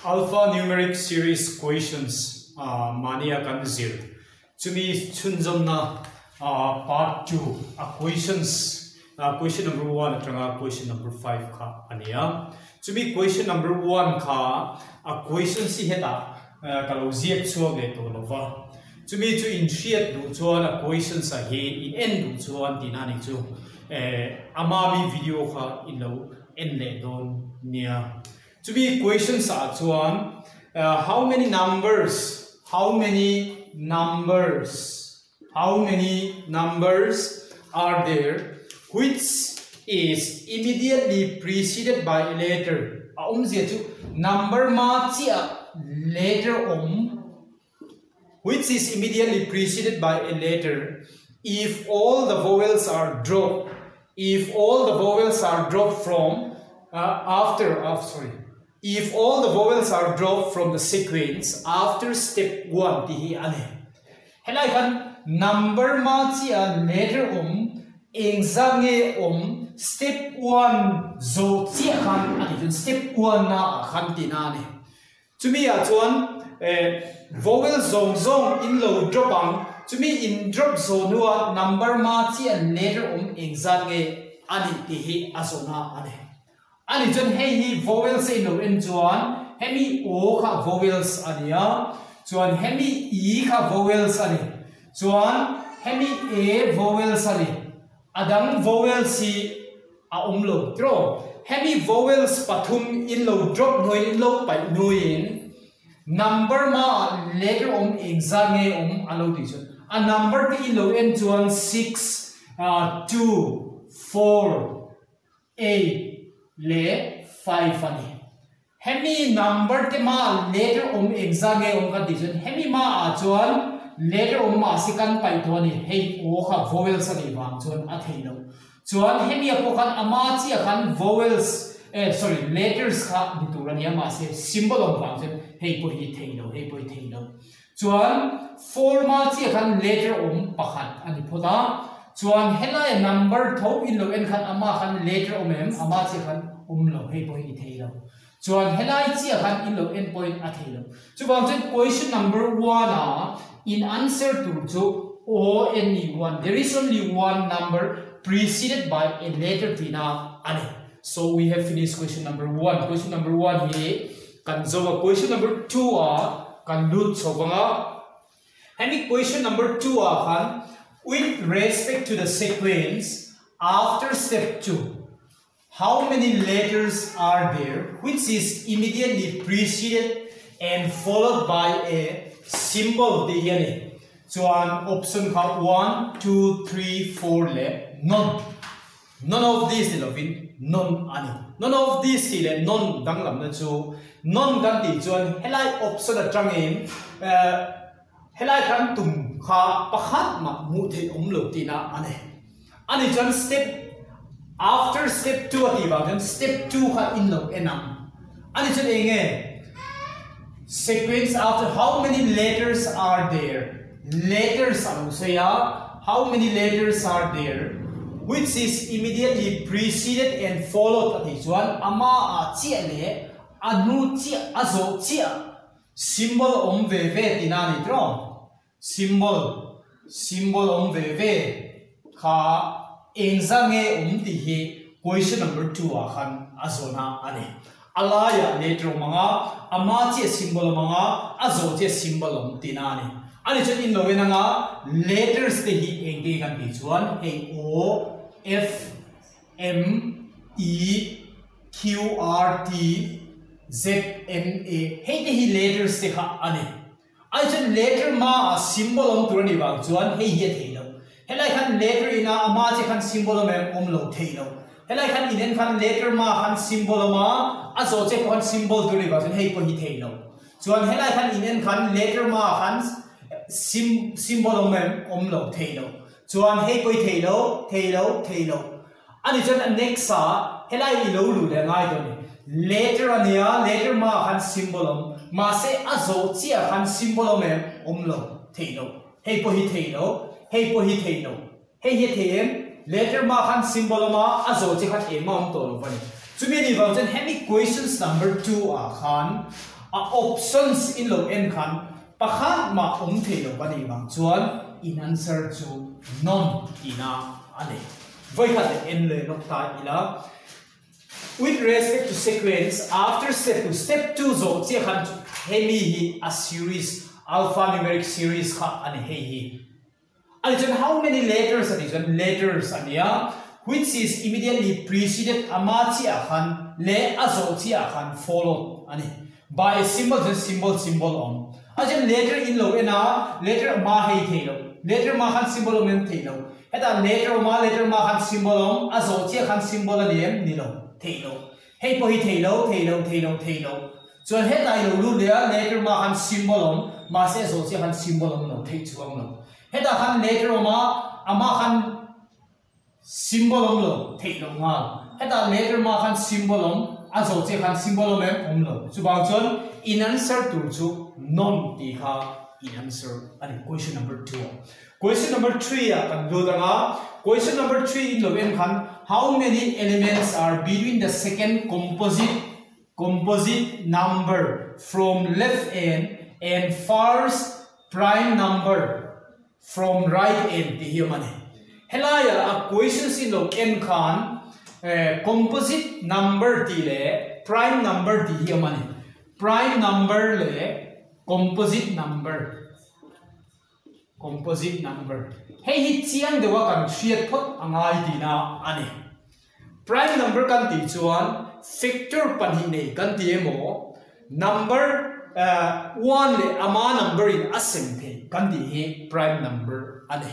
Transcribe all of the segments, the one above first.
Alphanumeric series questions mahnia kan zir chumi chhunzawmna part 2 a questions question number 1 atanga question number 5 kha a ni a. Chumi question number 1 kha a questions hi hetah ka lo ziak chhuak leh tawh lo va. Chumi chu in hriat duh chuan a questions ah hi in en duh chuan tihna a nih chu ama mi video kha in lo en leh dawn nia. Chumi questions ah chuan how many numbers, how many numbers, how many numbers are there which is immediately preceded by a letter a awmzia chu number ma chiah letter awm which is immediately preceded by a letter if all the vowels are dropped if all the vowels are dropped from uh, after uh, sorry if all the vowels are dropped from the sequence after step 1 ti hi ani helai khan number ma chi a letter om engzat nge om step 1 zo chiah khan ani chun step 1 na khan ti na ani Chumi ah chuan vowel zawng zawng in lo drop ang, chumi in drop zawh hnuah number ma chiah letter awm engzat nge a nih tih hi a zawhna a ni. A nih chuan hei hi vowels a in lo en chuan hemi aw kha vowels a ni a, chuan hemi i kha vowels a ni, chuan hemi e vowels a ni, a dang vowels hi A awm lo tiraw? Hemi vowels pathum in lo drop hnuaiin in lo paih hnuaiin number ma ah letter awm engzat nge awm a lo tih chuan a number te in lo en chuan six, 2, 4, 8 leh 5 a ni. Hemi number te ma letter awm engzat nge awm kan tih chuan hemi ma ah chuan letter awm mahse kan paih tawh a ni, hei aw kha vowels a nih vang chuan a theih loh. Chuan hemi ah pawh khan a ma chiah khan vowels eh sorry letters kha ni tur a nia mahse symbol awm vang chuan hei pawh hi theih loh hei pawh hi theih loh. Chuan four ma chiah khan letter awm pakhat a ni phawt a, chuan helai a number tho in lo en khan a mah khan letter awm em a mah chiah khan awm lo hei pawh hi ni thei lo. Chuan helai chiah khan in lo en pawhin a thei lo. Chuvang chuan question number one a in answer tur chu O N E one there is only one number preceded by a letter tihna a ni. So we have finished question number one. Question number one hi kan zo a question number 2 a kan lut chho vanga hemi question number 2 ah khan with respect to the sequence after step 2 how many letters are there which is immediately preceded and followed by a symbol tih hi a ni chuan option kha 1 2 3 4 leh none. None of these ni lovin none a ni. None of these tih leh none danglamna chu none kan tih chuan helai option atangin helai kan tum kha pakhat mah hmuh theih awm lo tihna a ni. A nih chuan step after step 2 a tih vang chuan step 2 kha in lo en ang. A nih chuan eng nge sequence after how many letters are there? Letters a lo sawi a, how many letters are there which is immediately preceded and followed a tih chuan ama ah chiah leh a hnu chiah a zawh chiah symbol awm ve ve tihna a ni tiraw? Symbol, symbol awm ve ve kha engzah nge awm tih hi question number 2 ah khan a zawhna a ni. A laiah letter awm ang a, a ma chiah symbol awm ang a, a zawh chiah symbol awm tihna a ni. A ni chuan in lo en ang a, letters te hi engte kan tih chuan hei O, F, M, E, Q, R, T, Z, N, A hei te hi letters te kha a ni. Ai chuan letter ma ah symbol awm tur a nih vang chuan hei hi a thei lo. Helai khan letter in a a ma che khan symbol awm em? Awm lo thei lo. Helai khan in en khan letter ma khan symbol awm a, a zawh che pawh khan symbol tur a nih vang chuan hei pawh hi thei lo. Chuan helai khan in en khan letter ma khan sim symbol awm em? Awm lo thei lo. Chuan hei pawh hi thei lo, thei lo, thei lo. A ni chuan a next ah helai i lo luh leh ngai dawn ni. Letter a nia, letter hma ah khan symbol awm. Mahse a zawh chiah ah khan symbol awm em? Awm lo. Theih lo. Hei pawh hi theih lo. Hei pawh hi theih lo. Hei hi a thei em? Letter hma ah khan symbol awm a, a zawh chiah khan engmah awm tawh lo va ni. Chumi a nih vang chuan hemi questions number 2 ah khan A options in lo en khan pakhat mah awm thei lo ka nih vang chuan in answer chu none tihna a nei. Vawikhat leh en leh lawk ta ila. With respect to sequence, after step 2, step 2 zawh chiah khan hemi hi a series, alphanumeric series kha a ni hei hi. Ani chuan how many letters a tih chuan letters a nia, which is immediately preceded ama chiah ah khan leh a zawh chiah ah khan followed a ni by a symbol chuan symbol symbol a awm. A chuan letter in lo en a, letter a hma hei thei lo, letter hma khan symbol awm em thei lo, hetah letter awm a, letter hma khan symbol a awm, a zawh chiah khan symbol a ni em? Ni lo, thei lo. Hei pawh hi thei lo, thei lo, thei lo, thei lo. Chuan hetah i lo lut leh a, letter hma khan symbol awm, mahse a zawh chiah khan symbol awm lo, theih chuang lo. Hetah khan letter awm a, amah khan symbol awm lo, theih lo nghal. Hetah letter hma khan symbol awm, a zawh chiah khan symbol awm em? Awm lo. Chuvang chuan in answer tur chu none tih kha in answer a ni, question number 2 ah. Question number 3 ah kan lut ang a, question number 3 in lo en khan how many elements are between the second composite composite number from left end and first prime number from right end tih hi awm a ni. Helai ah a questions in lo en khan composite number tih leh prime number tih hi awm a ni. Prime number leh composite number. Composite number. Hei hi chiang deuha kan hriat phawt a ngai tihna a ni. Prime number kan tih chuan factor pahnih nei kan ti emaw, number one leh ama number in a sem thei kan tih hi prime number a ni.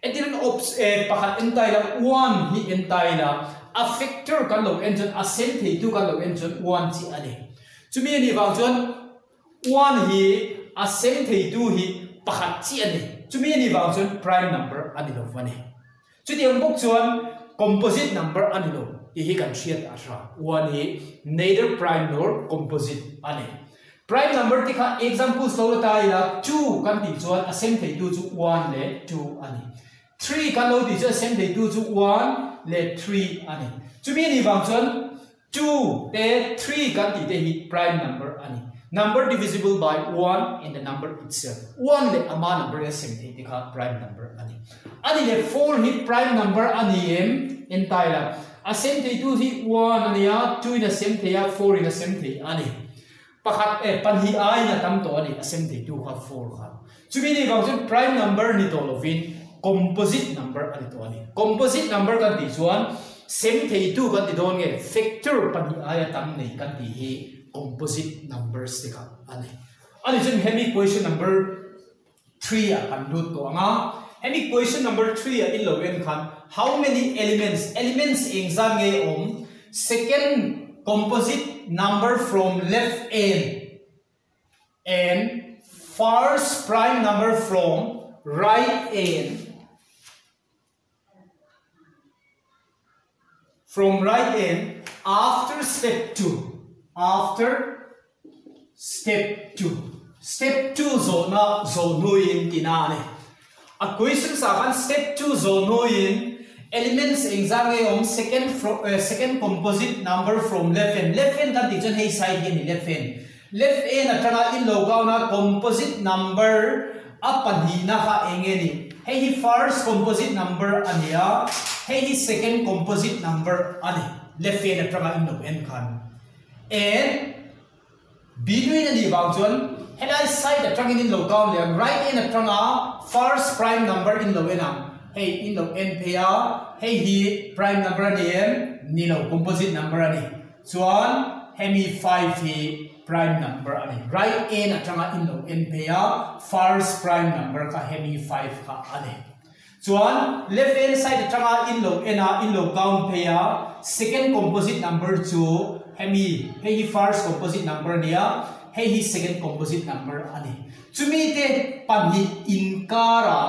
Entirna ops pakhat en ta ila one hi en ta ila a factor kan lo en chuan a sem theitu kan lo en chuan one chi a ni. Chumi a nih vang chuan One hi a sem theitu hi pakhat chiah a ni. Chumi a nih vang chuan prime number a ni lo a ni. Chutiang bawk chuan composite number a ni lo tih hi kan hriat a hra. One hi neither prime nor composite a ni. Prime number te kha examples lo la ta ila 2 kan tih chuan a sem theitu chu 1 leh 2 a ni. 3 kan lo tih chuan a sem theitu chu 1 leh 3 a ni. Chumi a nih vang chuan 2 te 3 kan tih te hi prime number a ni. Number divisible by 1 and the number itself. 1 leh ama number a sem theih te kha prime number a ni. A ni leh 4 hi prime number a ni em? En ta ila. A sem theitu hi 1 a nia, 2 in a sem thei a, 4 in a sem thei a ni. Pakhat eh pahnih aiin a tam tawh a ni, a sem theitu kha 4 kha. Chumi ni vang chuan prime number ni tawh lovin composite number a ni tawh a ni. Composite number kan tih chuan sem theitu kan ti dawn nge factor pahnih aia tam nei kan tih hi composite numbers te kha a ni. A ni chuan hemi question number 3 ah kan lut tawh ang a. Hemi question number 3 ah in lo en khan how many elements, elements eng zat nge awm, second composite number from left end and first prime number from right end from right end after step 2 after step 2 step 2 zawhna zawh hnuin tina a ni a questions ah khan step 2 zawh hnuin elements engzah nge awm second from eh, second composite number from left hand left hand kan tih chuan hei side hi a ni left hand left end atanga in lo kauna composite number a pahnihna kha eng nge ni hei hi first composite number a ni a hei hi second composite number a ni left end atanga in lo en khan and between a nih vang chuan helai side atangin in lo count leh ang right end atanga first prime number in lo en ang hei in lo en phei a hei hi prime number a ni em ni lo composite number a ni chuan hemi 5 hi prime number a ni right end atanga in lo en phei a first prime number kha hemi 5 kha a ni. Chuan left hand side atanga in lo en a, in lo count phei a, second composite number chu hemi, hei hi first composite number a nia, hei hi second composite number a ni. Chumi te pahnih inkara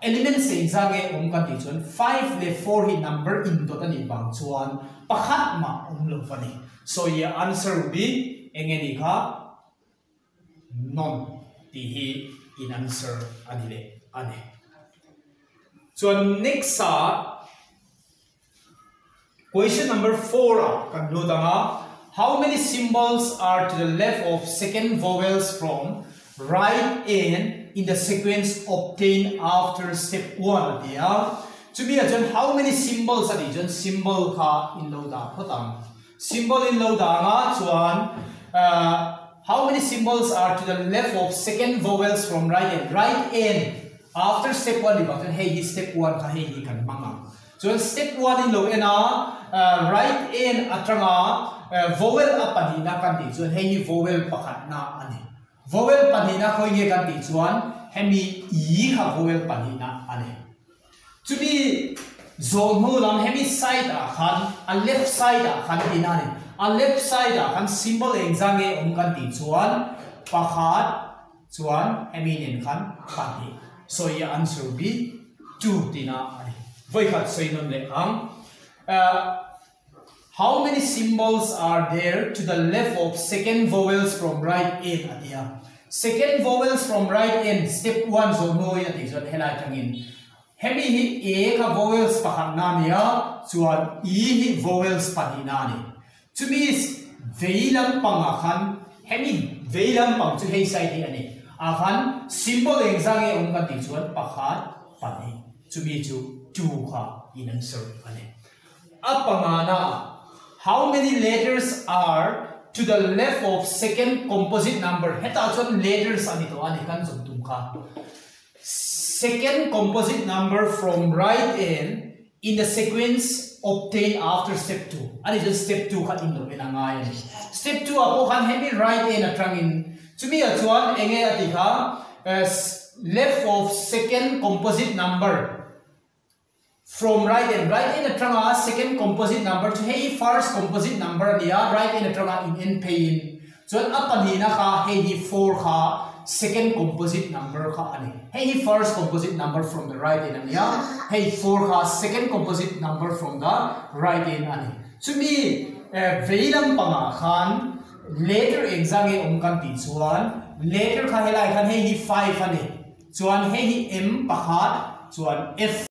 elements eng zat nge awm kan tih chuan 5 leh 4 hi number indawt a nih vang chuan pakhat mah awm lo va ni. So your answer will be eng nge nih kha? None tih hi in answer a ni leh a ni. Chuan next ah question number 4 ah kan lut ang a, How many symbols are to the left of second vowels from right end in the sequence obtained after step one a ti a. Chumi ah chuan how many symbols a tih chuan symbol kha in lo dah phawt ang. Symbol in lo dah anga chuan how many symbols are to the left of second vowels from right end, right end after step one ni vang chuan hei hi step one kha hei hi kan hmang ang. Chuan step one in lo en a, right end atanga vowel a pahnihna kan tih chuan hei hi vowel pakhatna a ni. Vowel pahnihna khawi nge kan tih chuan hemi i kha vowel pahnihna a ni. Chumi zawh hnu lam hemi side ah khan a left side ah khan tina a ni. A left side ah khan symbol engzah nge awm kan tih chuan pakhat chuan hemi nen khan pahnih sawi a answer will be two tina a ni. Vawikhat sawi nawn leh ang. How many symbols are there to the left of second vowels from right end a ti a. Second vowels from right end step one zawh hnuaiin a tih chuan helai tangin hemi hi A kha vowels pakhatna a ni a, chuan E hi vowels pahnihna a ni. Chumi vei lampangah khan hemi vei lampang chu hei side hi a ni. Ah khan symbol engzah nge awm kan tih chuan pakhat, pahnih, chumi chu two kha in answer a ni. A pangana, How many letters are to the left of second composite number? Hetah chuan letters a ni tawh a ni kan zawm tum kha. Second composite number from right end in the sequence obtained after step 2. Ani chuan step 2 kha in lo en a ngai a ni. Step 2 ah pawh khan hemi right end atangin chumi ah chuan enge a ti kha left of second composite number From right end, right end atanga second composite number chu hei first composite number a ni a, right end atanga in en pheiin chuan a pahnihna kha hei hi four kha second composite number kha a ni. Hei hi first composite number from the right end a ni a, hei four kha second composite number from the right end a ni. Chumi vei lampangah khan letter engzah nge awm kan tih chuan letter kha helai khan hei hi five a ni, chuan hei hi M pakhat chuan F.